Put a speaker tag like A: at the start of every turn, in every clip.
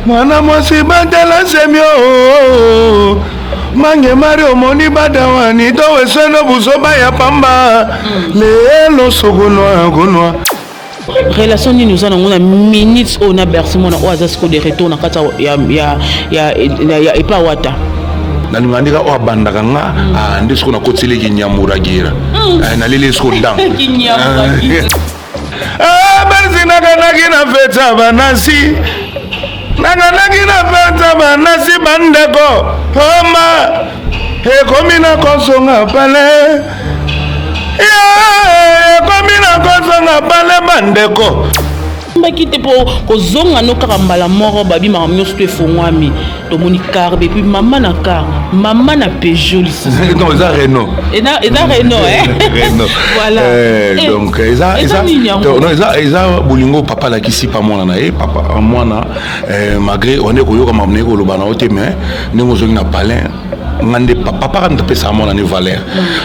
A: Mwana mwasi batela semio mange mari omoni badawani to eseno buzoba ya pamba lelo sokonwa konwa.
B: Relation nini oza nango na minutes oyo na Bercy mwana oyo aza sikoyo de retour na kati ya epa Wata?
A: Nalinga ndeka oyo abandaka nga nde sikoyo nakotiseli kinyamuragira naleli sikoyo dan Bercy nakanaki na feta banasi nakanaki na feta banasi bandeko oma ekomi na kozonga pale ekomi na kozonga pale bandeko
B: Baki te po kozonga no kaka mbala moko babi makambo nyonso to efongwami tomoni car et puis mama na car mama na Peugeot lisusu.
A: Non, eza Renault.
B: Eza Renault, eh?
A: Renault.
B: Voilà.
A: Donc eza
B: eza nini yango?
A: Non, eza bolingo papa alakisi pa mwana na ye, papa mwana malgré on est koyoka makambo na ye koloba na yo te, mais ndenge ozongi na palin nga nde papa kaka apesaka mwana ne valeur.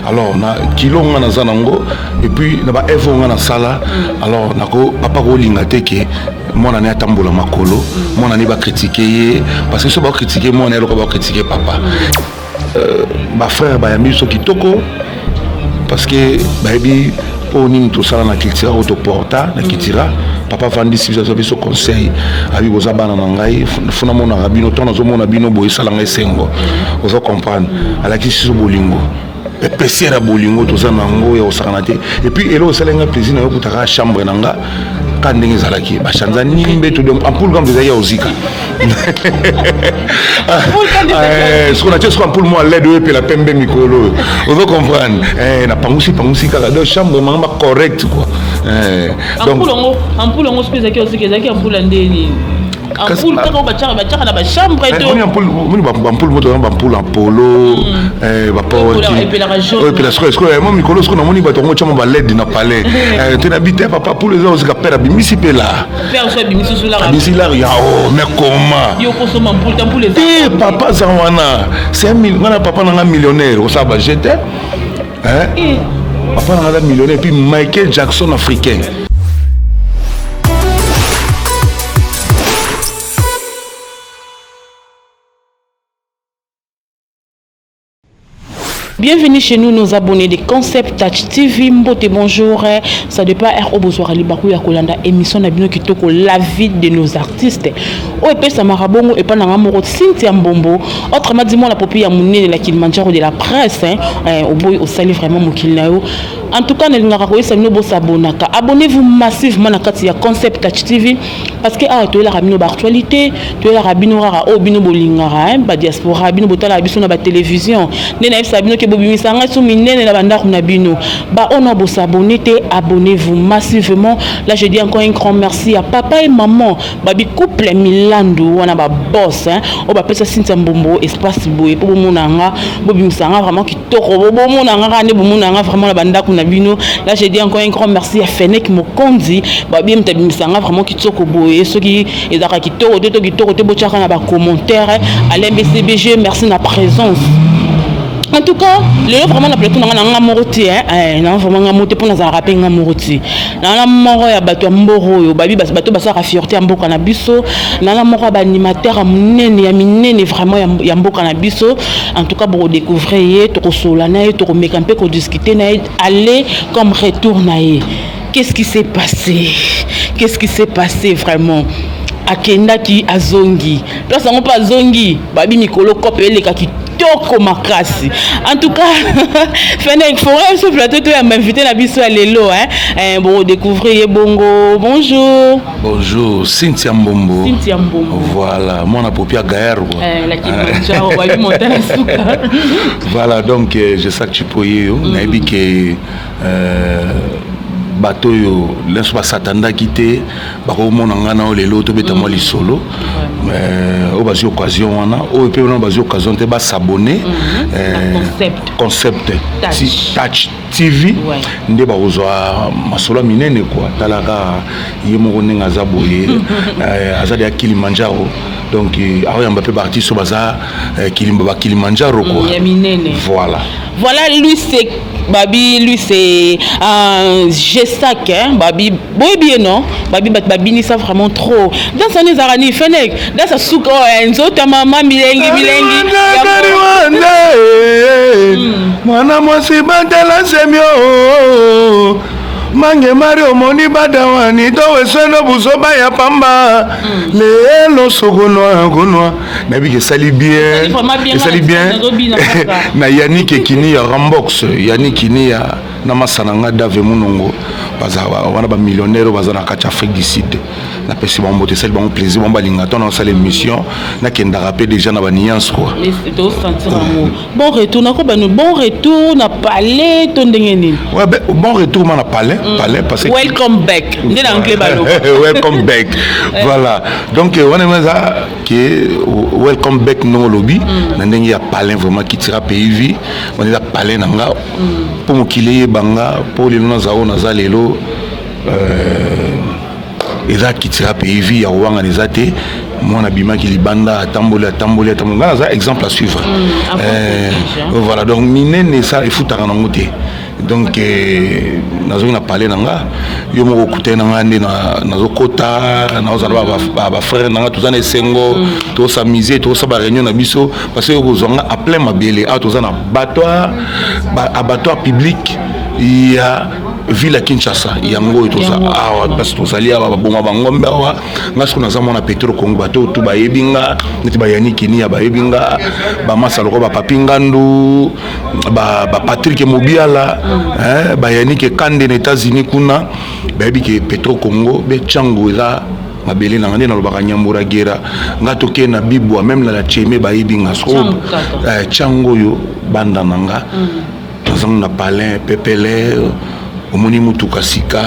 A: Alors na kilo nga naza nango et puis na ba œuvre nga nasala, alors nako papa kolinga te ke mwana ne atambola makolo, mwana ne bacritiquer ye, parce que so bacritiquer mwana eloko bacritiquer papa. Bafrère bayambi biso kitoko parce que bayebi oyo nini tosala na Cultura, oyo toporta na Cultura. Papa avandisi biso, azwa biso conseil, abi boza bana na ngai, funa monaka bino ntango nazomona bino boye esala ngai esengo. Oza comprendre, alakisi biso bolingo, épaisseur ya bolingo toza nango ya kosakana te. Et puis eloko esali ngai plaisir na yo kutaka chambre na nga ka ndenge ezalaki bachanza ni mbeto, donc ampoule kambo ezalaki ya kozika. Siko natie siko ampoule mwa LED oyo epela pembe mikolo oyo, ozo comprendre, napangusi pangusi kaka, donc chambre manga ba correct quoi.
B: Donc ampoule yango soki ezalaki ozika, ezalaki ampoule ya ndeni? Ampoule kaka oyo batiaka na bachambre to?
A: Moni bampoule moto wana, bampoule ya polo
B: epelaka jaune.
A: Oyo epela sikoyo sikoyo mo mikolo sikoyo namoni bato yango tiama baLED na palais te. Na bi te papa, poule eza ozika, père abimisi mpe la
B: Père so abimisi so lara.
A: Abimisi lar ya o, mais comment?
B: Yo kosomba ampoule te, ampoule eza
A: te. Papa aza wana, c'est un nga na papa nanga millionnaire, osala baje te. Papa nanga aza millionnaire, puis Michael Jackson africain.
B: Bienvenue chez nous, nos abonnés de Concept Touch TV. Mbote, bonjour. Ça dépend R Obozwara Libaku ya kolanda émission na bino kitoko, la vie de nos artistes. Oyo epesamaka bongo epa na nga moko Cynthia Mbombo. Autrement dit, moi la popi ya munene la Kilimanjaro de la presse, hein, oboy osali vraiment mokili na yo. En tout cas, nalingaka koyesa bino bosabonaka. Abonnez-vous massivement na kati ya Concept Touch TV parce que awa toyelaka bino baactualité, toyelaka bino kaka oyo bino bolingaka, hein, badiaspora bino botalaka biso na batélévision. Nde nayebisaka bino ke bobimisa ngai so minene na bandako na bino. Baoyo na bosabonner te, abonnez-vous massivement. Là, je dis encore un grand merci à papa et maman babi couple Milandu wana, baboss, hein, oyo bapesa Cynthia Mbombo espace boye mpo bomona nga, bobimisa nga vraiment kitoko, bomona nga kaka nde bomona nga vraiment na bandako na bino. Là, je dis encore un grand merci à Fenek Mokonzi, babi moto abimisa nga vraiment kitoko boye. Soki ezalaka kitoko te to kitoko te, botiaka na bacommentaire. Alain BCBG, merci na présence. En tout cas, lelo vraiment na plateau na nga moko te, na vraiment nga moko te, mpo nazalaka mpe nga moko te. Nana moko ya bato ya mboka oyo babi bato basalaka fierté ya mboka na biso, nana moko ya baanimateur ya monene ya minene vraiment ya mboka na biso. En tout cas, bokodécouvrir ye, tokosolola na ye, tokomeka mpe kodiscuter na ye aller comme retour na ye. Qu'est-ce qui s'est passé? Qu'est-ce qui s'est passé vraiment? Akendaki, azongi, place yango mpe azongi, babi mikolo kope eleka kitoko makasi. En tout cas, Fenek Forêt biso plateau toyamba invité na biso ya lelo, hein. Bon, découvrir ye bongo. Bonjour.
A: Bonjour, Cynthia Mbombo.
B: Cynthia Mbombo.
A: Voilà, mwana popi ya Gaillard quoi.
B: La Kilimanjaro babi montana suka.
A: Voilà, donc je sais que tu peux yo nayebi ke bato oyo nyonso basatandaki te bakomona ngai na oyo lelo tobeta mwa lisolo oyo bazwi occasion wana, oyo mpe wana bazwi occasion te basabonner.
B: Concept.
A: Concept
B: Touch.
A: Touch. TV. Nde bakozwa masolo ya minene kua. Talaka ye moko ndenge aza boye, aza deya Kilimanjaro. Donc aoyamba mpe baartiste oyo baza kilimba, bakilimanjaro quoi.
B: Ya minene.
A: Voilà.
B: Voilà, lui c'est babi, lui c'est un Gesac, hein, babi boyebi ye non, babi bato babinisa vraiment trop. Danse wana ezalaka nini? Fenek danse suka oyo nzoto ya mama milengi milengi.
A: Mwana mwasi batela semio mange mari omoni badawani to weseno buzoba ya pamba lelo sokonwa konwa. Nayebi ke esali bien, esali bien na Yannick Ekini ya Rambox, Yannick Kini ya na masa na nga Dave Munongo. Baza wana bamillionnaire oyo baza na kati ya Afrique du Sud. Napesi bango mbote, esali bango plaisir. Bango balinga to nasala émission, nakendaka mpe déjà na banuance quoi.
B: Tosentir yango. Bon retour nakobano, bon retour na palais to ndenge nini?
A: Ouais, ben, bon retour ma na palais, palais parce que
B: Welcome back nde na anglais baloba.
A: Welcome back, voilà. Donc wana eza ke welcome back ndongo olobi na ndenge ya palais. Vraiment, Kitira Pays Vie wana eza palais na nga mpo mokili eyeba nga, mpo lelo naza oyo naza lelo. Eza Kitira Pays Vie ya kowangana eza te. Mwana abimaki libanda, atamboli, atamboli, atamboli. Nga naza exemple à suivre. Voilà, donc minene esa efutaka nango te. Donc nazongi na palais na nga. Yo moko okutani na nga nde nazokota, nazozala bafrère na nga, toza na esengo, tosamise, tozosala baréunion na biso, parce que okozwa nga à plein mabele. Awa toza na abattoir public ya ville ya Kinshasa. Yango oyo toza awa, parce tozali awa, baboma bangombe awa. Nga soki naza mwana Petro Congo, bato oyo tu bayebi nga, neti bayani Kinia bayebi nga, bamasa loko bapapi Ngandu, bapatrik Mobiala, bayanike Kande na États-Unis kuna, bayebi ke Petro Congo be Ntiango eza mabele na nga. Nde nalobaka Nyambura Gera, nga tokee na Bibwa, même na la Cheme bayebi nga. Soko Ntiango oyo banda na nga, nazango na palin pepele, omoni mutuka sika.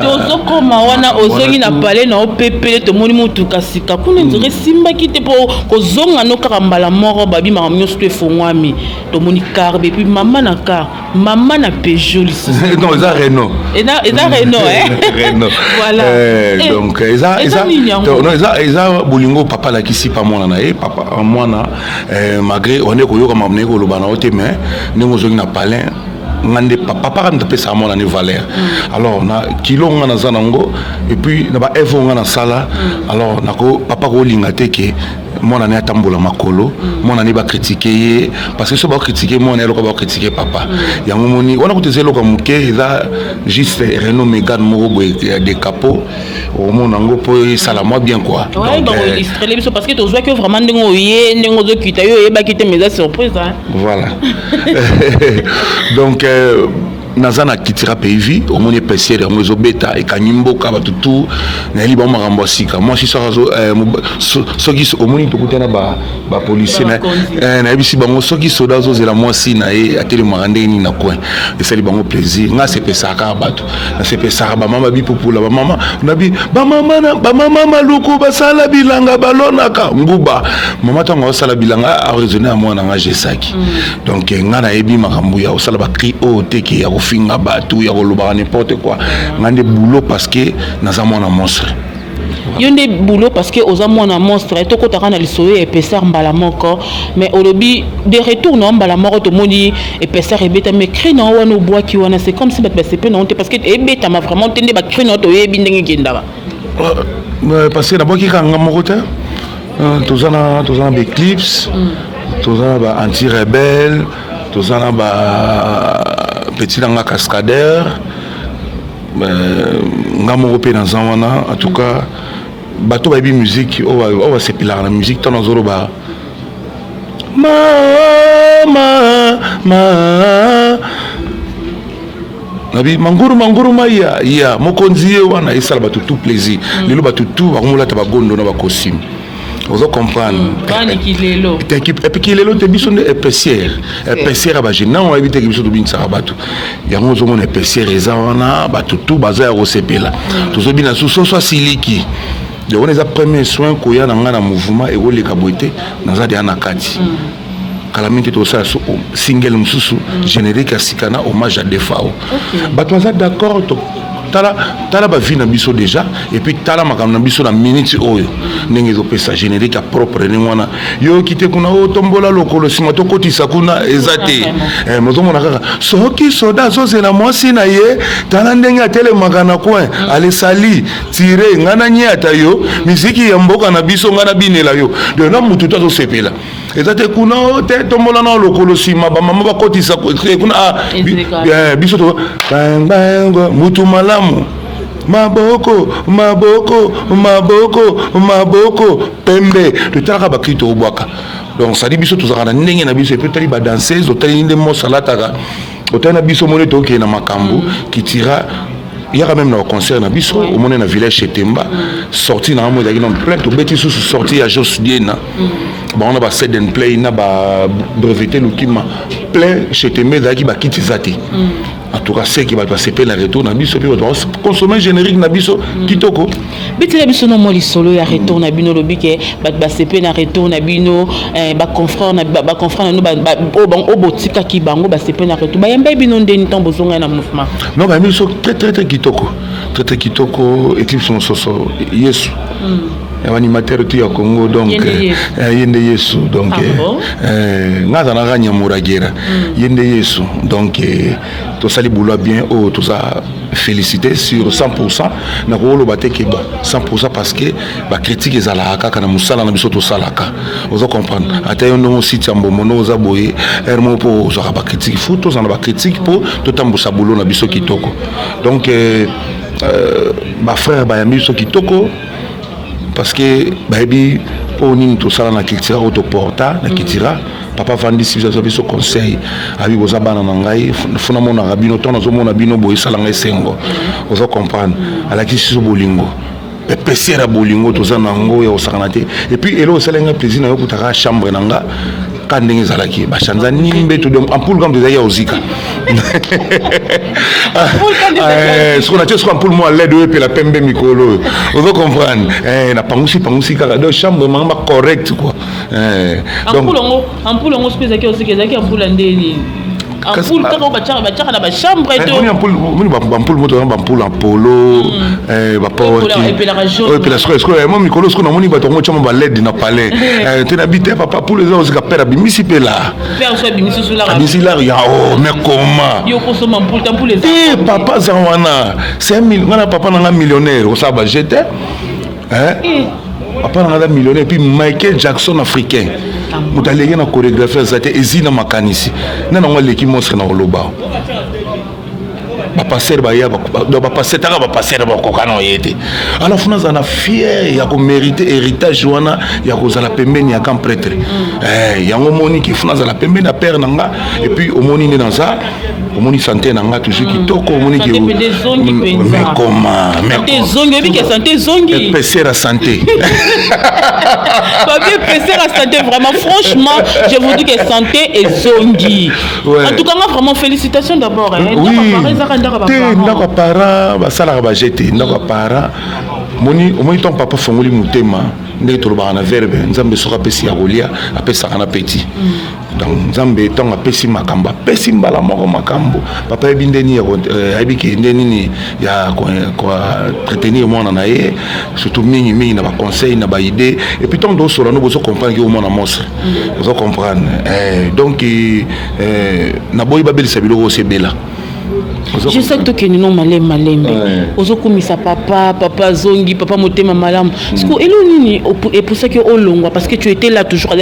B: Tozokoma wana, ozongi na palais na opepele, tomoni mutuka sika kuna. Nzela esimbaki te mpo kozonga no kaka mbala moko, babi makambo nyonso to efongwami, tomoni car et puis mama na car, mama na Peugeot lisusu.
A: Non, eza Renault.
B: Eza Renault, eh?
A: Renault.
B: Voilà.
A: Donc eza non, eza bolingo papa alakisi pa mwana na ye. Papa mwana, malgré wane koyoka makambo na ye koloba na yo te, mais ndenge ozongi na palin nga nde papa kaka moto apesaka mwana ne valeur. Alors na kilo nga naza nango et puis na baeve nga nasala, alors nako papa kolinga te ke mwana ne atambola makolo, mwana ne bacritiquer ye, parce que so bacritiquer mwana, eloko bacritiquer papa. Yango moni wana kuta eza eloko ya moke, eza juste Renault Mégane moko boye ya de capot, omona yango mpo esala mwa bien quoi.
B: Bakoillustrer biso, parce que tozwaki vraiment ndenge oye, ndenge ozokita, yo oyebaki te, mais eza surprise.
A: Voilà, donc naza na Kitira Pays Vie. Omoni épaisseur yango ezobeta, ekangi mboka, bato tu nayeli bango makambo ya sika. Mwasi soki omoni tokutana bapolicier, nayebisi bango soki soda azozela mwasi na ye, atelemaka ndenge nini na coin. Esali bango plaisir. Nga asepesaka kaka bato, nasepesaka bamama bipupula, bamama nabi, bamama maluku basala bilanga, balonaka nguba. Mama ntango aosala bilanga, araisonne ya mwana nga Jesaki. Donc nga nayebi makambo ya kosala bacri oyo te, ke ya kofinga bato, ya kolobaka n'importe quoi. Nga nde boulot, parce que naza mwana monstre.
B: Yo nde boulot, parce que oza mwana monstre. Tokotaka na lisolo ya épaisseur mbala moko, mais olobi de retour na mbala moko, tomoni épaisseur ebetami, mais cri na wana obwaki wana, c'est comme si bato basepe na te, parce que ebetama vraiment te nde bacri na toyebi ndenge ekendaka.
A: Parce que nabwaki kaka nga moko te. Toza na baeclipse, toza na ba anti rebelle, toza na ba petit na nga cascadeur, nga moko mpe naza wana. En tout cas bato bayebi musique oyo basepelaka na musique, ntango nazoloba mama ma nabi manguru manguru maya ya mokonzi ye wana, esala bato tout plaisir. Lelo bato tout bakomolata bagondo na bacostume, ozo comprendre? Et puis kilelo te, biso nde épaisseur, épaisseur ya bagene nango oyebi teke biso tobinisaka bato. Yango ozomona épaisseur eza wana, bato tu baza ya kosepela, tozobina su soso asiliki. Donc wana eza premier soin koya na ngai na mouvement. Ekoleka boye te, naza deya na kati. Kala mingi te tosala single mosusu, générique ya sika na hommage à Defao. Bato baza d'accord. Tala, tala bavie na biso déjà, et puis tala makambo na biso na minute oyo, ndenge ezopesa générique ya propre. Ndenge wana yoki te kuna otombola lokolo nsima tokotisa kuna eza te. Mozomona kaka soki soda azozela mwasi na ye, tala ndenge atelemaka na coin, alesali tire ngai na nye ata yo miziki ya mboka na biso, ngai nabinela yo. Donc na mutu to azosepela eza te kuna te, tombola na lokolo nsima, bamama bakotisa kuna. Biso to mutu malamu, maboko, maboko, maboko, maboko pembe, totalaka bacri tobwaka. Donc sadi biso tozalaka na ndenge na biso. Et puis otali badanseuse, otali nde moso alataka, otali na biso, omoni tokende na makambo kitira yaka. Même na baconcert na biso, omoni na village Chetemba, sortie na yango ezalaki nano plein. Tobeti susu sortie ya Jos Diena, bango na ba and play na babreveté Lukima, plein Chetemba ezalaki, bakiti eza te. En tout cas, seki bato basepeli na retour na biso, mpe bato bakonsome générique na biso kitoko.
B: Betela biso no mwa lisolo ya retour na bino. Olobi ke bato basepeli na retour na bino, baconfrère na bino oyo botikaki bango basepeli na retour. Bayambai bino ndeni ntango bozongai na mouvement?
A: Non, bayambi biso très très très kitoko, très très kitoko. Éclipse Mososo Yesu ya baanimateur tu ya Congo, donc ye nde Yesu. Donc nga azalaka nyamuragera, ye nde Yesu. Donc tosali boulot bien oyo toza félicité sur 100%. Nakoloba te ke bon 100%, parce que bacritique ezalaka kaka na mosala na biso tosalaka. Oza comprendre, ata yo ndongo site ya mbombo ndongo oza boye, ere moko mpo ozwaka bacritique, fu tozala na bacritique mpo totambusa boulot na biso kitoko. Donc bafrère bayambi biso kitoko, parce que bayebi oyo nini tosala na Cultura, oyo toporta na Cultura. Papa avandisi biso, azwa biso conseil, abi: "Boza bana na ngai, funa monaka bino, ntango nazomona bino boye esala ngai esengo." Oza comprendre, alakisi biso bolingo, épaisseur ya bolingo toza nango ya kosakana te. Et puis eloko esali ngai plaisir na yo, kutaka chambre na nga ka ndenge ezalaki, bachanza ni mbeto, donc ampoule kama ezalaki ya kozika. Soko natie soko ampoule mwa LED oyo epela pembe mikolo oyo, ozo comprendre, napangusi pangusi kaka, donc chambre manga correct quoi.
B: Donc ampoule yango soki ezalaki ozika, ezalaki ampoule ya ndeni? Ampoule kaka oyo batiaka na bachambre?
A: Moni baampoule moto wana, baampoule apollo, bapower, sikoyo mo mikolo sikoyo namoni bato yango tiama baled na palais te. Nabi te, papa, poule eza ozika, père abimisi mpe la, abimisi lar ya o. Mais comment te, papa aza wana, c'est nga na papa nanga millionnaire, osala baje te. Papa nanga aza millionnaire, puis Michael Jackson africain, moto aleki na chorégraphie aza te. Ezi na makanisi nde nango aleki monstre na koloba. Bapaster baya, bapaster taka, bapaster bakoka na oye te. Alors funa azala na fier ya komérite héritage wana ya kozala pembeni ya grand prêtre. Yango omoni ke funa azala pembeni ya père na nga. Et puis omoni nde naza, omoni santé na nga toujours kitoko, omoni ke mais comment?
B: Épaisseur
A: ya santé.
B: Babi épaisseur ya santé, vraiment, franchement, je vous dis que santé ezongi. En tout cas nga vraiment félicitations d'abord.
A: Oui, te, ndako ya parent basalaka baje te, ndako ya parent. Moni, omoni ntango papa fongoli motema, ndenge tolobaka na verbe, Nzambe soki apesi ya kolia, apesaka na peti. Donc Nzambe ntango apesi makambo, apesi mbala moko makambo. Papa ayebi nde nini, ayebi ke nde nini ya koentretenir mwana na ye, surtout mingimingi na baconseil, na baidée. Et puis ntango tosola no, bozo comprendre ke omwana monstre, ozo comprendre. Donc naboyi babelisa biloko osi ebela.
B: Je sais que tokende no malembe malembe. Ozokumisa papa, papa azongi, papa motema malamu. Siko elo nini epusaki olongwa? Parce que tu étais là toujours.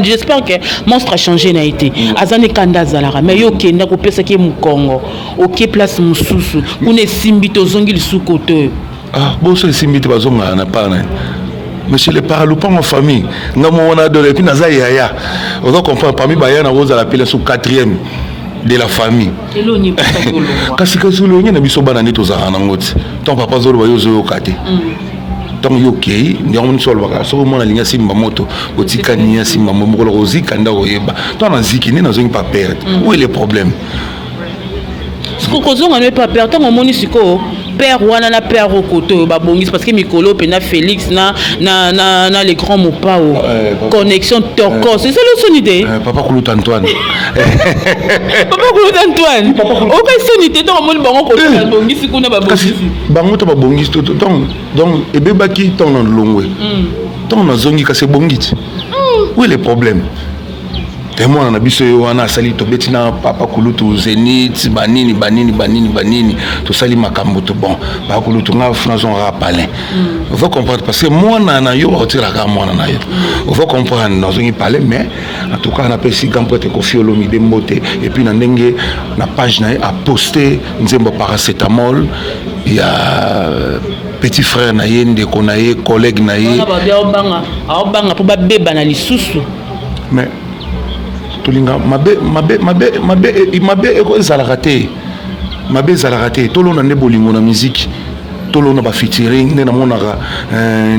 B: J'espère que monstre a changé na ye te, aza ne kanda azalaka, mais yo okenda kopesaki ye mokongo, oke place mosusu, kuna esimbi te, ozongi lisuku te oyo.
A: Ah, boso esimbi te, bazongaka na part na monsieur le para lupango famille nga mo wana dole. Et puis naza yaya, oza comprendre, parmi baya na kozala pele sous quatrième de la famille. Kasi olongi na biso bana nde tozalaka nango ti ntango papa azoloba, yo ozoyoka te. Ntango yo okei, yango nyonso alobaka, soki omwana alingi asimba moto, otikani asimba mo mokolo kozika nde akoyeba. Ntango naziki nde nazongi pa père, où est le problème?
B: Kozonga no epa père, ntango omoni sikoyo Père wana na père okoto oyo babongisi, parce que mikolo mpenza Félix na le grand Mopao, connexion tokos, esali osoni te.
A: Papa Kulutu Antoine.
B: Papa Kulutu Antoine, oka soni te ntango omoni bango koto babongisi kuna, babongisi?
A: Bango to babongisi, donc ebebaki ntango na longwe, ntango nazongi kasi ebongi ti. Où est le problème? Te, mwana na biso ye wana asali, tobeti na papa Kulutu Zénith, banini banini banini banini, tosali makambo to. Bon, papa Kulutu, nga nazongaka palin, ozo comprendre, parce que mwana na yo bakotikelaka mwana na yo, ozo comprendre. Nazongi palin, mais en tout cas napesi grand prêtre Kofi Olomide mbote. Et puis na ndenge na page na ye aposte nzembo Paracétamol ya petit frère na ye, ndeko na ye, collègue na ye.
B: Aobanga mpo babeba na lisusu.
A: Mais tolinga mabe, mabe, mabe, mabe, mabe ezalaka te, mabe ezalaka te. Tolona nde bolingo na musique, tolona bafeaturing. Nde namonaka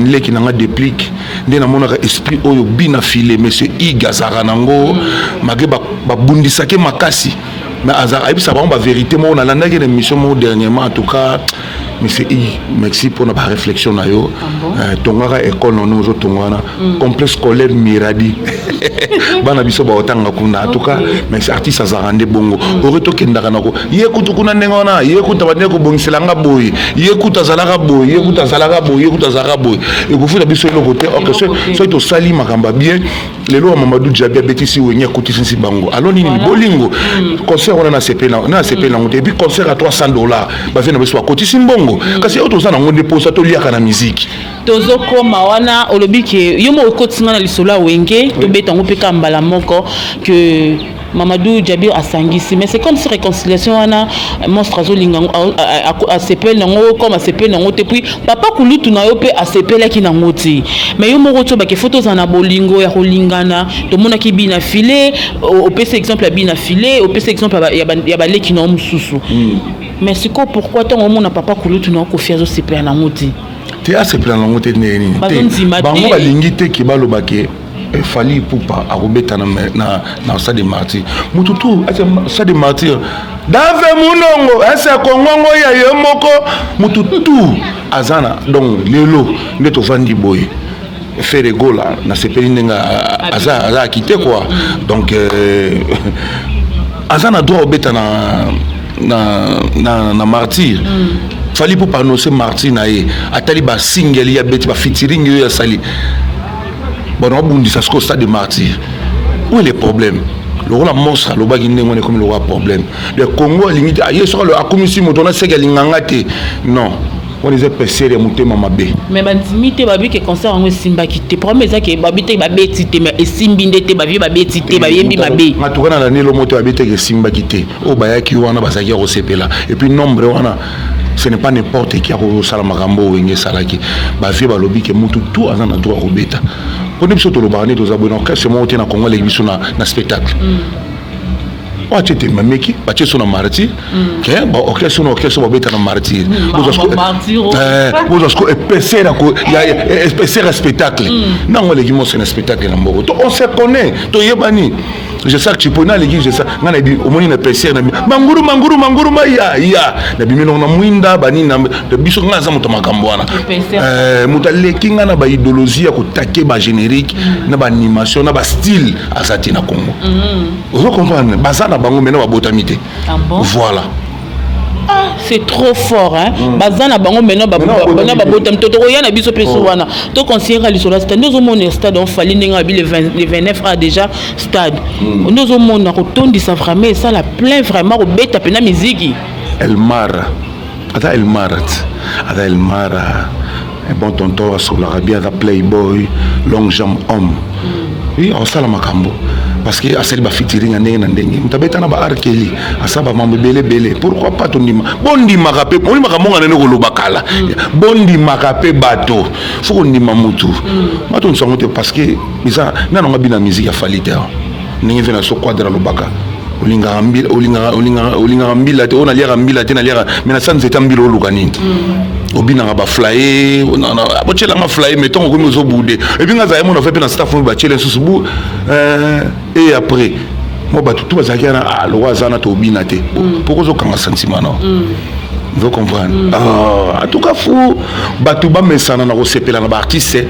A: leki na nga Déplique, nde namonaka esprit oyo bina file monsieur Ig azalaka nango, malgré babundisaki makasi, mais ayebisaka bango bavérité moko. Nalandaki na émission moko dernièrement. En tout cas, monsieur Ig, merci mpona baréflexion na yo. Tongaka école nono, ozotonga wana complexe scolaire Miradi, bana biso baotanga kuna. En tout cas, mais artiste azalaka nde bongo. Ore tokendaka nako ye kutu kuna ndenge wana, ye kutu abandeki kobongiselanga boye, ye kutu azalaka boye, ye kutu azalaka boye, ye kutu azalaka boye, ekofuta biso eloko te. Ok, soki tosali makambo ya bien lelo, wa Mamadou Diaby abetisi Wenge, akutisisi bango, alo nini, bolingo. Concert wana nasepeli nango te. Et puis concert à 300 $, bavie na biso bakotisi mbongo, kasi oyo toza nango nde mposa toliaka na musique.
B: Tozokoma wana, olobi ke yo moko okotinga na lisolo ya Wenge, tobeta yango mpe ka mbala moko ke Mamadou Djabir asangisi, mais c'est comme si réconciliation wana, monstre azolinga asepeli nango comme asepeli nango te. Puis papa kulutu na yo mpe asepelaki nango te. Mais yo moko tobake, faut tozala na bolingo ya kolingana. Tomonaki bina file, opesi exemple ya bina file, opesi exemple ya baleki na yo mosusu. Mais sikoyo, pourquoi ntango omona papa kulutu na yo Kofi azosepela nango te?
A: Te, asepela nango te ndenge nini?
B: Bazondima.
A: Bango balingi te ke baloba ke Fally Ipupa akobeta na Stade de Martyr. Mutu tu Stade de Martyr, dave munongo ese kongongo ya ye moko, mutu tu aza na. Donc lelo nde tovandi boye, Ferre Gola nasepeli ndenge aza akite quoi. Donc aza na droit obeta na Martyr. Fally mpo annonce Martyr na ye, atali basingeli ya beti, bafeaturing oyo asali, bon, abundisa sikoyo Stade de Martyr. Où est le problème? Lokola monstre alobaki ndenge wana, ekomi lokola problème de Congo. Alingi te aye, soki akomisi moto wana seki alinganga te. Non, wana eza épaisseur ya motema mabe.
B: Mais bandimi te, babi ke concert yango esimbaki te. Problème eza ke babi te babeti te, mais esimbi nde te, bavie babeti te, bayembi mabe.
A: En tout cas, na landi elomo te, babi te ke esimbaki te. Oyo bayaki wana bazalaki ya kosepela. Et puis nombre wana, ce n'est pas n'importe qui akosala makambo oyo Wenge esalaki. Bavie balobi ke mutu tu aza na droit kobeta, mpo nde biso tolobaka nde toza boye na orchestre moko te na Congo aleki biso na spectacle. Oyo atie te mameki batie so na Martyr, ke baorchestre na orchestre babeta na Martyr, bozwa siko épaisseur ya spectacle nango aleki moso na spectacle na mboko. To on se connaît, toyebani. Je sais que tu peux naleki, je sais nga nayebi. Omoni na épaisseur na manguru manguru manguru ma ya ya nabimi nongo na mwinda banini na biso. Nga aza moto makambo wana, moto aleki nga na baidéologie ya kotake bagénérique na baanimation na bastyle aza te na Congo. Ozo comprendre, baza na bango maintenant babotami te. Voilà.
B: Ah, c'est trop fort, hein. Baza na bango maintenant bana babotami to tokoya na biso mpe so wana toconsidérera lisolo ya stade. Nde ozomona stade ofali ndenge abi le 29 a déjà stade, nde ozomona kotondisa vraiment, esala plein vraiment, kobeta mpena miziki.
A: Elmara aza Elmara ti aza Elmara, un bon tonton, asolaka bien, aza playboy, long jambe homme. Oui, akosala makambo parce que asali bafeaturing ya ndenge na ndenge. Moto abeta na ba Arkeli, asala bamambo ebele ebele. Pourquoi pas? Tondima, bondimaka mpe, ondimaka mbongo nene koloba kala, bondimaka mpe bato. Faut kondima mutu bato nsango te, parce que eza ntango bina musique ya Fally te. Ndenge mpe na so Quadre alobaka, olingaka mbila, olingaka mbila te, oyo naliaka mbila te, naliaka mais na sa nzete ya mbila. Oluka nini? Obinaka baflaye, botyelanga flaye, mais ntongo okomi ozobude. Et puis nga azali mona fe mpe na staff oyo batiele lisusu bu. Et après mo bato tu bazalaki wana, lokwa aza wana, tobina te. Poko ozokanga sentiment na Vous comprendre? Ah, en tout cas fou, bato bamesana na kosepela na baartiste,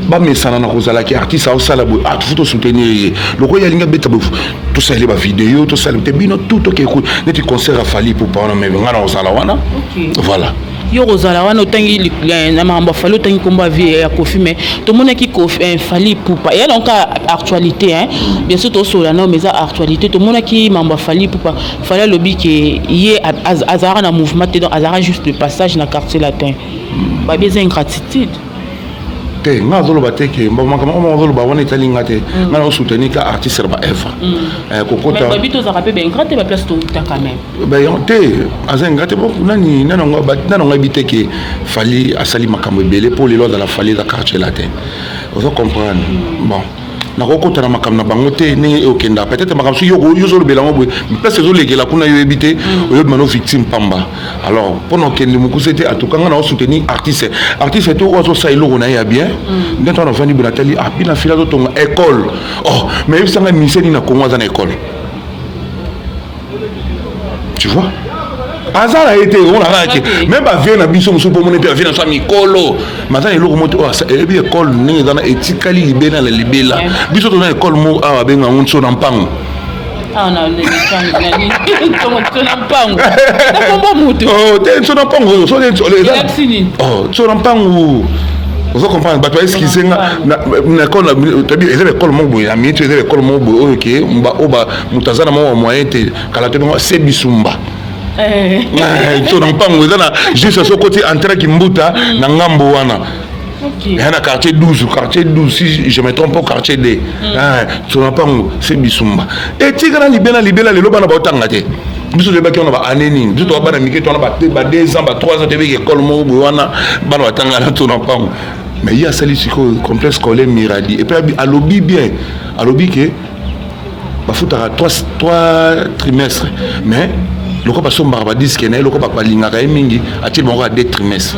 A: bamesana na kozalaki artiste aosala boye, ah, faut tosoutenir ye. Lokola ye alingi abeta boye, tosaleli bavideo, tosala te bino tout toke neti concert ya Fally Ipupa wana, mais ngai na kozala wana. Voilà.
B: Yo kozala wana. Otangi na makambo ya Fally, otangi nkombo ya Koffi, mais tomonaki Fally Ipupa eya donc actualité, hein? Bien sûr tosola nao, mais eza actualité. Tomonaki makambo ya Fally Ipupa. Fally alobi ke ye azalaka na mouvement te, donc azalaka juste de passage na Quartier Latin. Babi eza ingratitude.
A: Te, nga azoloba te ke makambo moko azoloba wana etali nga te. Nga na osoutenir ka artiste na baœuvre kokota.
B: Babi tozalaka mpe baingrat te, baplace touta quand même.
A: Te, aza ingrat te. Nani nani yango ayebi te ke Fally asali makambo ebele mpo lelo azala Fally? Eza Quartier Latin, ozo comprendre? Bon, nakokota na makambo na bango te ndenge okenda. Peut-être makambo soki yo ozolobela yango boye, place ezolekela kuna, yo oyebi te, oyebi mano victime pamba. Alors mpona okende mokuse te, en tout cas nga na osoutenir artiste, artiste te oyo azosala eloko na ye ya bien. Nde ntango navandi boye, natali api na fili azotonga école. Oh, mais yebisanga, mise nini na Congo aza na école? Tu vois, aza na ye te. Omonaka te, même bavieux na biso mosusu, mpo omoni mpe bavieux na biso ya mikolo, mais aza na eloko mo te oyo eyebi école ndenge eza na etikali libela na libela. Biso toza na école moko awa, babenga yango Nso na Mpango.
B: Nso na Mpango, kombo mutu?
A: Te, Nso na Mpango, Nso na Mpango, ozo comprendre? Bato baexcuse nga na école, tabi eza baekole moko boye na minute, eza baekole moko boye oyo ke oyo moto aza na mwa moyen te. Kala te bongo se bisumba Nso na Mpango eza na juste so okoti entrée Kimbuta na ngambo wana, eya na quartier 12, quartier 12 si je me trompe pas, quartier D. Nso na Mpango se bisumba etikala libela libela. Lelo bana baotanga te. Biso toyebaki wana baane nini? Biso toka bana mike, to wana ba 2 ans, ba 3 ans, toyebaki ekole moko boye wana bana batanga na Nso na Mpango. Mais ye asali sikoyo complexe scolaire Miradi. Et puis alobi bien, alobi ke bafutaka 3 trimestre, mais lokola basombaka badisques na ye, lokola balingaka ye mingi, atieli bango kaka 2 trimestre.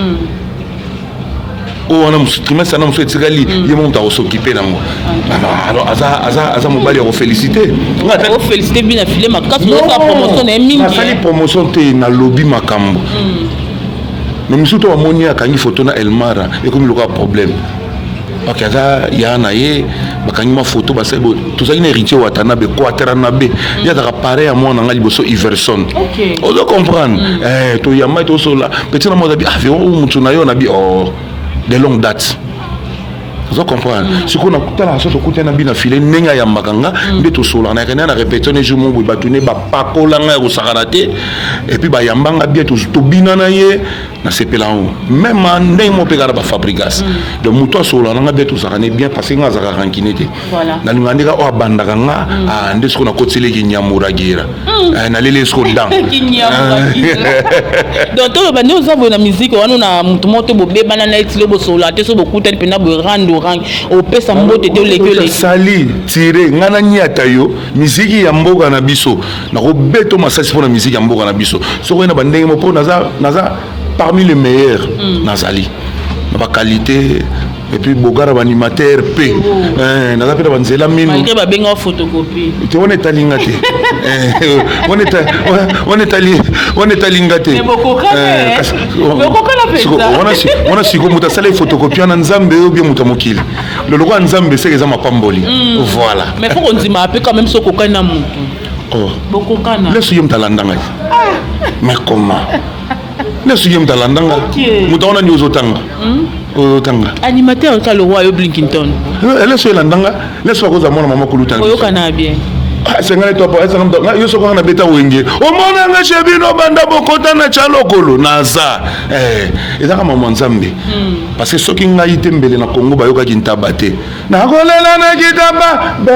A: Oyo wana trimestre wana mosusu etikali, ye mo moto akosokipe nango. Alors aza mobali ya kofélicité.
B: Ofélicité bino afile makasi, ozosala promotion na ye mingi.
A: Nasali promotion te, nalobi makambo. Mais misusu to bamoni akangi photo na Elmara, ekomi lokola problème. Ok, aza ya na ye, bakangi mwa photo, basali boye. Tozalaki na Héritier Watanabe, Kwatanabe, ye azalaka pareil ya mwana nga liboso, Iverson, ozo comprendre? Toyamba, tosola petit na mwa, azabi ah vero mutu na yo, nabi oh, de longue date, ozo comprendre? Sikoyo nakutala so tokutani na bino file ndenge ayambaka nga nde tosolaka nayaka nde na répétition ne jour moko boye, bato ne bapakola nga ya kosakana te, et puis bayambanga bien, tobina na ye, nasepela yango même ndenge moko mpe kaka na bafabrigas. Donc moto asolola nanga bien, tozalaka ne bien, parce que nga azalaka rancune te. Nalinga nde kaka oyo abandaka nga nde sikoyo nakotieleki nyamuragira, naleli sikoyo dan.
B: Donc toloba nde oza boye na musique wana, na motu moko te bobebana na etilo, bosolola te, so bokutani mpena boye rando rang, opesa mbote te, oleki oleki?
A: Sali tire nga na niata yo miziki ya mboka na biso, nakobeta masasi mpo na miziki ya mboka na biso. Soki oye na bandenge mo mpo naza parmi les meilleurs, nazali na baqualité et puis bogara baanimateur mpe naza mpe na banzela mino.
B: Malgré babenga photocopie.
A: Te, wana etalinga te, wana etalinga te. Wana sikoyo moto asala photocopie wana, Nzambe oyo bien moto ya mokili loloko ya Nzambe, seke eza mapamboli, voilà.
B: Mais faut kondima mpe quand même soki okokani na motu, bokokana.
A: Leso ye moto alandanga, mais comment leso ye moto alandanga? Moto wana nini ozotanga, ozotanga?
B: Animateur ka le roi yo Blinkington.
A: Leso elandanga, leso akozala mwana mama kuluta.
B: Oyokana bien.
A: Esengani to yo soko nga nabeta wenge, omonanga chez bino banda bokota na tya lokolo naza ezaka mama Nzambe, parce que soki ngai te, mbele na Kongo bayokaki ntaba te. Nakolela na kitaba be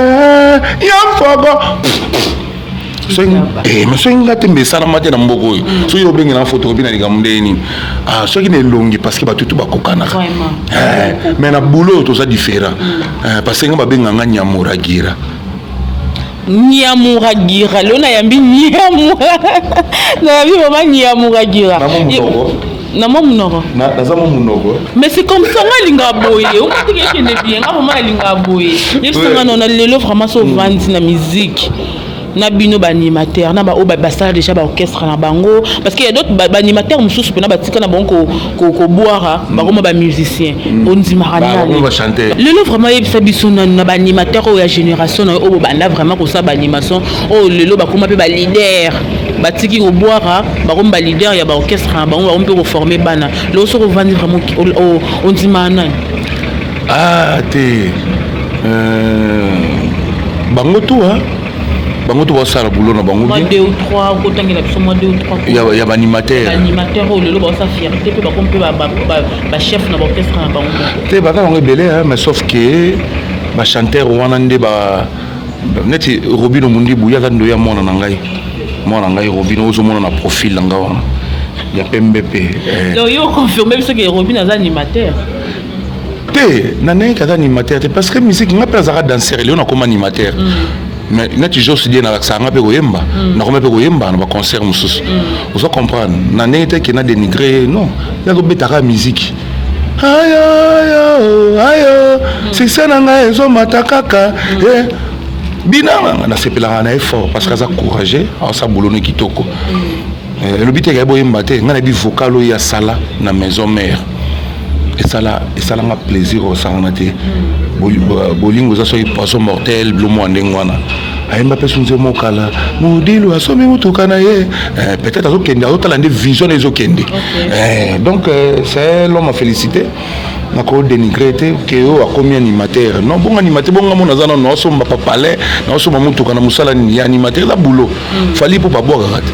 A: ya mfoko, mais soki nga te, mbe esalama te na mboka oyo. Soki obengela photocopie na likambo ndenge nini, soki na elongi, parce que bato tu bakokanaka, mais na boulot toza différent, parce que nga babenganga Nyamuragira.
B: Nyamuragira, lelo nayambi Nyamura, nayambi mama Nyamuragira. Na mwa monoko.
A: Naza mwa monoko.
B: Mais c'est comme ça, nga alingaka boye, omatiki ekende bien. Nga vraiment alingaka boye. Yebisanga nona lelo vraiment so ovandi na musique. Na bino baanimateur, na baoyo basala déjà baorchestre na bango, parce que ya d'autres baanimateur mosusu mpena batika na bango kobwara, bakoma bamusicien. Ondimaka nani lelo vraiment? Yebisa biso nanu na baanimateur oyo ya génération na yo, oyo bobanda vraiment kosala baanimation, oyo lelo bakoma mpe baleader, batiki kobwara, bakomi baleader ya baorchestre na bango, bakomi mpe koformer bana. Lelo soki ovandi vraiment, ondimaka nani?
A: Ah te, bango tu, bango to basala boulot na bango.
B: Bien, deux ou trois, okotangela biso mwa deux ou trois.
A: Ya baanimateur.
B: Animateur oyo lelo baosa fierté mpe bakomi mpe bachef na baorchestre na bango.
A: Te, baza bango ebele, mais sauf que bachanteur wana nde ba neti Robino Mundibu, ye aza ndo ya mwana na ngai, mwana na ngai Robino, ozomona na profil na ngai wana ya pembe mpe.
B: Donc yo confirme biso ke Robino aza animateur?
A: Te, na ndenge aza animateur te, parce que musique, nga mpe azalaka danseur, lelo nakoma animateur. Mais neti Jos Die, nalakisaka nga mpe koyemba, nakoma mpe koyemba na baconcert mosusu. Oza comprendre na ndenge te ke na dénigré, non. Ye azobetaka musique, ayo ayo ayo, succès na ngai ezomata kaka. Bina nasepelaka na ye fort parce que aza courageux, aosala boulot ne kitoko. Elobi te kaye boyemba te. Ngai nayebi vocal oyo asala na Maison Mère, esala esalanga plaisir osangana te. Bolingo eza soki poison mortel, bilo mwa ndenge wana. Ayemba mpe sunze mokala modilu, asomi motuka na ye, peut-être azokende, azotala nde vision na ezokende. Donc c'est l'homme à féliciter. Nako dénigrer te ke oyo akomi animateur, non. Bongo animateur, bongo mona aza nano, naosomba papalin, naosomba motuka na mosala nini ya animateur? Eza boulot. Fally mpo babwakaka te,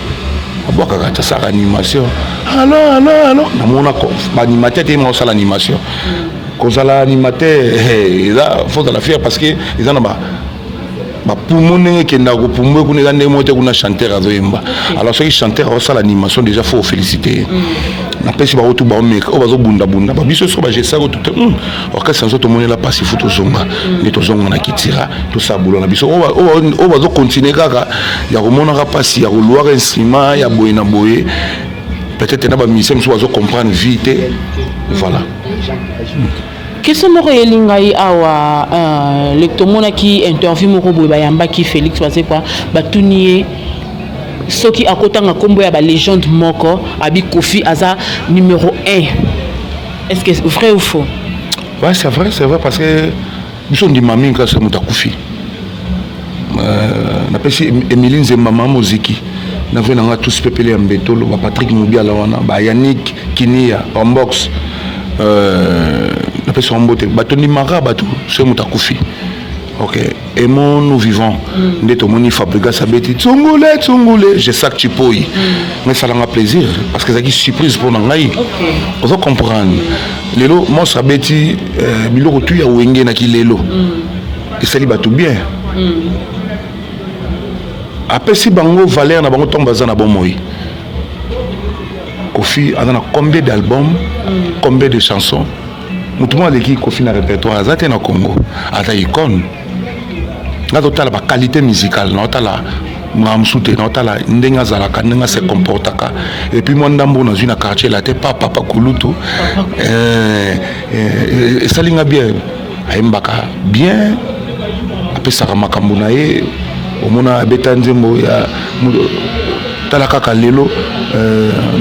A: abwakaka te, asalaka animation. Alo alo alo, namona baanimateur te, ma osala animation. Kozala animateur eza, faut ozala fier, parce que eza na ba bapumo ndenge ekendaka kopumbwe kuna, eza ndenge moko te. Kuna chanteur azoyemba, alors soki chanteur aosala animation, déjà faut oféliciter. Napesi bango tu baomeka oyo bazobundabunda babiso, soki bagesaka te, orchestre nazo tomonela mpasi, faut tozonga nde tozonga na kitira, tosala boulot na biso. Oyo bazocontinuer kaka ya komonaka mpasi ya koluwaka instrument ya boye na boye, peut-être na bamusicien mosusu bazocomprendre vie te, voilà.
B: Question moko eyeli ngai awa. Tomonaki interview moko boye, bayambaki Félix Wazekwa, batuni ye soki akotanga nkombo ya balégende moko, abi Kofi aza numéro 1. Est-ce que vrai ou faux?
A: Ouais, c'est vrai, c'est vrai, parce que biso ndima mingi kaka soki moto akufi. Napesi Émilie Nzemba, mama moziki na ve nanga tous pepele ya mbetolo, bapatrik Mobiala wana, bayanik Kinia Bambox, napesi bango mbote. Bato ndimaka bato soki moto akufi. Ok, aimons-nous vivant. Nde tomoni Fabregas abeti tsungule tsungule, Jesak Chipoi, ngai esalanga plaisir parce que ezalaki surprise mpo na ngai. Oza comprendre, lelo monstre abeti biloko tu ya Wenge naki lelo, esali bato bien, apesi bango valeur na bango ntango baza na bomoi. Kofi aza na combien d'albums, combien de chansons? Motu moko aleki Kofi na répertoire aza te na Congo. Aza icône. Nga totala baqualité musicale, naotala makambo mosusu te, naotala ndenge azalaka, ndenge ase comportaka. Et puis mwa ndambo nazwi na Quartier la te, pa papa kulutu, esali nga bien. Ayembaka bien, apesaka makambo na ye. Omona abeta nzembo ya tala kaka lelo,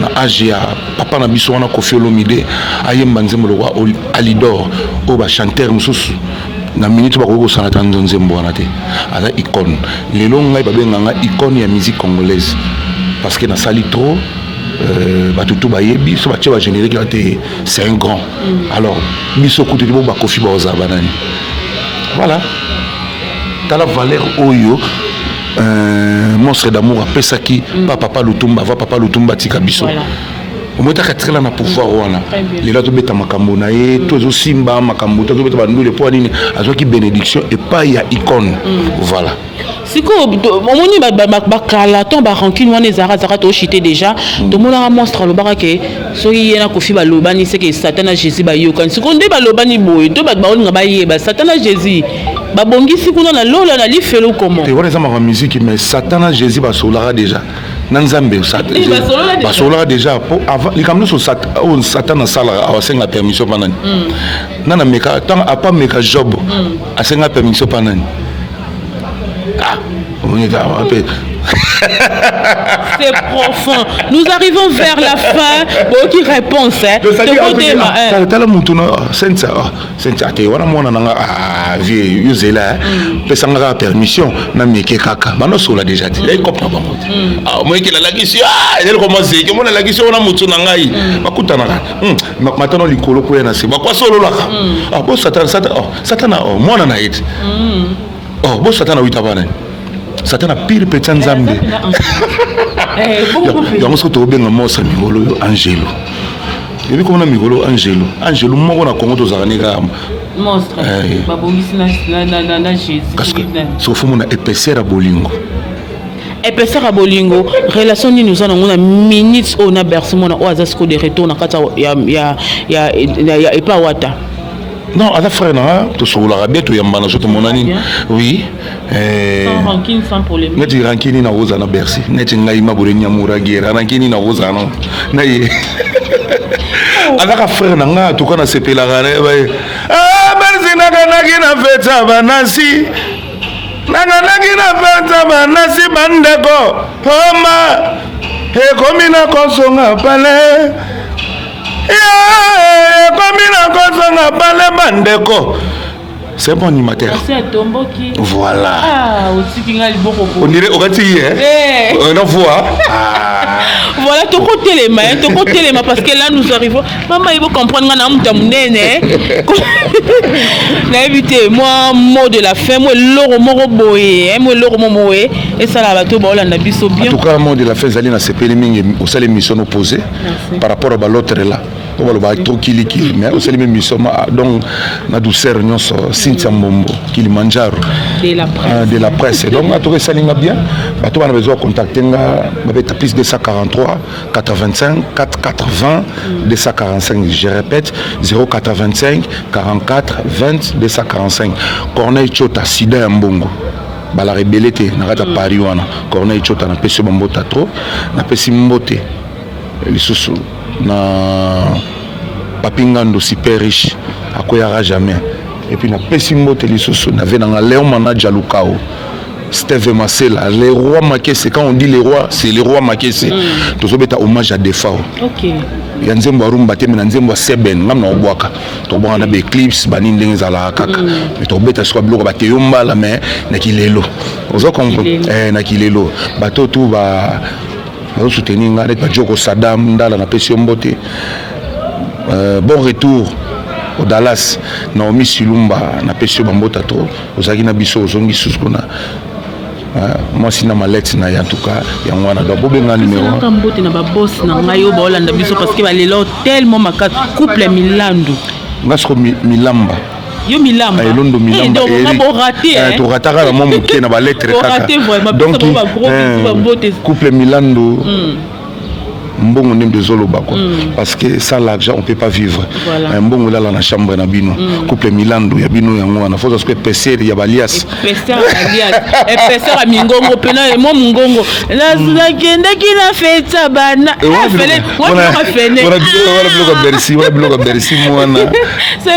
A: na age ya papa na biso wana Kofi Olomide, ayemba nzembo lokwa Alidor, oyo bachanteur mosusu na minute bakoki kosala ta nzembo wana te. Aza icône. Lelo ngai babenganga icône ya musique congolaise parce que nasali trop, bato tu bayebi so batie bagénérique wana te, c'est un grand. Alors biso kutu te, bo bakofi baozala banani? Voilà, tala valeur oyo Monstre d'Amour apesaki pa papa Lutumba avant papa Lutumba atika biso. Omoi taka atikala na pouvoir wana. Lelo azobeta makambo na ye to ezosimba makambo to azobeta bandule mpo nini? Azwaki bénédiction epai ya icône, voilà.
B: Sikoyo omoni bakala ntongo barancune wana ezalaka, azalaka toshite déjà. Tomonaka monstre alobaka ke soki ye na Kofi balobani, seke Satan na Jésus bayokani. Sikoyo nde balobani boye to bato baolinga bayeba, Satan na Jésus babongisi kuna na lola, na lifelo, comment?
A: Te, wana eza makambo musique, mais Satan na Jésus basololaka déjà na Nzambe. Basololaka déjà po likambo nyonso oyo Satan asalaka, awasenga permission mpa nani? Nana meka ntango apa meka Job, asenga permission mpa nani? Ah. Mpe
B: C'est profond. Nous arrivons vers la fin. Boki réponse, hein.
A: Tala mutu na Cynthia, Cynthia te wana mwana nanga vie yo zela pesanga kaka permission na meke kaka banosola déjà te ekope na bango te moyekela alakisi ezali koma zeki omona alakisi wana motu na ngai bakutanaka matano likolo koya na se bakwasololaka bo Satana, Satana mwana na ye te bo Satana wita bana Satana pire petit Nzambe. Yango soki tokobenga mosa mikolo oyo Angelo, ebi komona mikolo Angelo, Angelo moko na Congo tozalaka ne kaka.
B: Monstre babongisi na Jésus.
A: Soki fomona épaisseur ya bolingo.
B: Épaisseur ya bolingo. Relation nini oza nango na minute oyo na Bercy Mwana oyo aza sikoyo de retour na kati ya epa Wata?
A: Non, aza frère na nga, tosokolaka bien, toyambana so tomona nini, oui.
B: Sans rancune, sans polémique.
A: Neti rancune na kozala na Bercy, neti ngai Mabole Nyamura Guerre, rancune na kozala no na ye, azaka frère na nga. Tuka nasepelaka na ye. Bercy, nakanaki na feta banasi, nakanaki na feta banasi, bandeko oma ekomi na kosonga pale, ekomi na kozonga pale, bandeko. C'est bon animateur.
B: Tomboki.
A: Voilà.
B: Ah, otiki nga liboko.
A: On dirait okati ye.
B: Eh.
A: On voit.
B: Ah. Voilà, tokotelema, hein, tokotelema parce que là nous arrivons. Maman, il faut comprendre nga na muta munene. Nayebi te, moi mot de la fin, moi eloko moko boye, hein, moi eloko moko boye esala bato baolanda biso bien.
A: En tout cas, mot de la fin ezali na sepeli mingi osala émission opposée par rapport à l'autre là po balobaka trop kilikili, mais osali émission donc na douceur nyonso. Cynthia Mbombo Kilimanjaro.
B: De la presse.
A: De la presse. Donc en tout cas, esalinga bien. Bato bana besoin contacter nga, babeta plus 243 85 480 245. Je répète, 085 44 20 245. Corneille Chota, sida ya mbongo balaka ebele te na kati ya Paris wana. Corneille Chota, napesi yo bambota trop. Napesi mbote lisusu na Papi Ngando, super riche, akweyaka jamais. Et puis napesi mbote lisusu na ve nanga Léon Manaja Lukao, Steve Masela, le roi Makese. Quand on dit le roi, c'est le roi Makese. Tozobeta hommage à Defao. Ya nzembo ya rumba te, me na nzembo ya seben ngam na obwaka, tobwaka na baeclipse banini ndenge ezalaka kaka, mais tobeta sikoyo biloko bateyo mbala, mais na kilelo ozo comprendre, na kilelo bato tu ba bazosoutenir nga neti bajoko Sadam Ndala, napesi yo mbote. Bon retour au Dallas, Naomi Silumba, napesi yo bambota to ozalaki na biso, ozongi susu kuna mwasi na malete na ye. En tout cas, yango wana. Donc bobenga
B: numéro. Mbote na babos na ngai oyo baolanda biso parce que balela tellement makasi, couple Milando.
A: Nga siko Milamba.
B: Yo Milamba.
A: Elondo Milamba. Torataka na mwa moke na balettre kaka.
B: Donc
A: couple Milando, mbongo nde ezoloba quoi, parce que sans l'argent on peut pas vivre. Mbongo elala na chambre na bino, couple Milando ya bino yango wana. Faut siko épaisseur ya balias.
B: Épaisseur ya mingongo mpena mwa mongongo nakendaki na feta bana.
A: Wana biloko Bercy, wana biloko Bercy. Mwana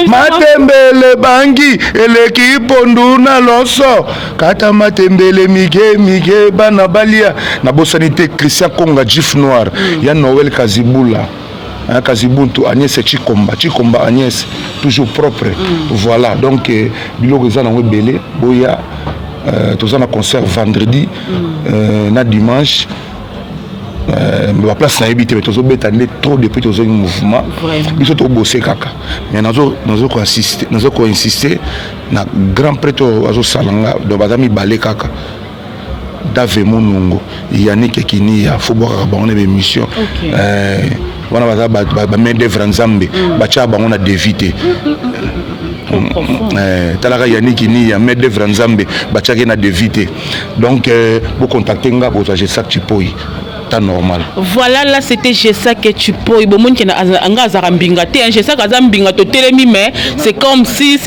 A: matembele bangi eleki pondu na loso, kata matembele mike mike, bana balia. Nabosani te Christian Konga, Jif Noir ya Noël Kazibula, hein, Kazibuntu Agnès Chikomba, Chikomba Agnès, toujours propre. Voilà, donc biloko eza nango ebele. Boya, toza na concert vendredi na dimanche. Baplace nayebi te, mais tozobeta nde trop depuis tozongi mouvement. Biso tobose kaka, mais nazo koinsiste na grand prêtre oyo azosala nga. Donc baza mibale kaka, Dave Monongo, Yannick Ekiniya. Fo bwakaka bango na baémission wana, baza bamain d'œuvre. Nzambe batiaka bango na devi te. Talaka Yannick Niya, main d'œuvre, Nzambe batiaki na devi te. Donc bocontacte nga, bozwa Jesak Chipoi. ata normal.
B: Voilà, là c'était Gesac Tshipoyi. Bomoni ke nga azalaka mbinga te, hein. Gesac aza mbinga, totelemi, mais c'est comme si.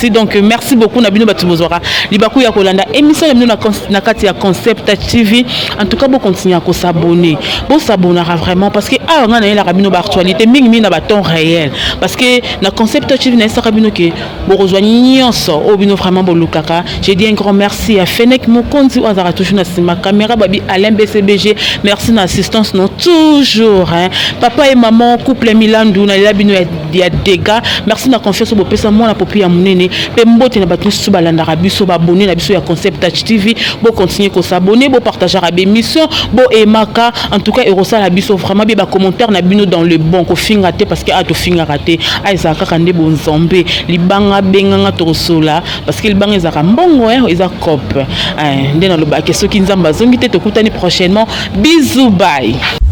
B: Donc merci beaucoup na bino bato bozwaka libaku ya kolanda émission na bino na kati ya Concept TV. En tout cas, bocontinue ya kos'abonner, bosabonaka vraiment, parce que awa nga nayelaka bino baactualité mingimingi na batemps réel, parce que na Concept TV nayesaka bino ke bokozwa nyonso oyo bino vraiment bolukaka. J'ai dit un grand merci à Fenek Mokonzi oyo azalaka toujours na nsima caméra, babi Alain BCBG, merci na assistance non toujours, hein. Papa et maman, couple Milandu, nalela bino ya dégâts. Merci na confiance oyo bopesa mwana popi ya monene. Mpe mbote na bato nyonso balandaka biso, babone na biso ya Concept Touch TV. Bocontinue kos'abonner, bopartageaka bémission, boaimaka. En tout cas, ekosala biso vraiment bien. Bacommentaire na bino dans le bon, kofinga te, parce que a tofingaka te. A ezala kaka nde bonzambe. Libanga benganga, tokosola, parce que libanga ezalaka mbongo, eza cope nde nalobaki. Soki Nzambe azongi te, tokutani prochainement. Bisous, bye.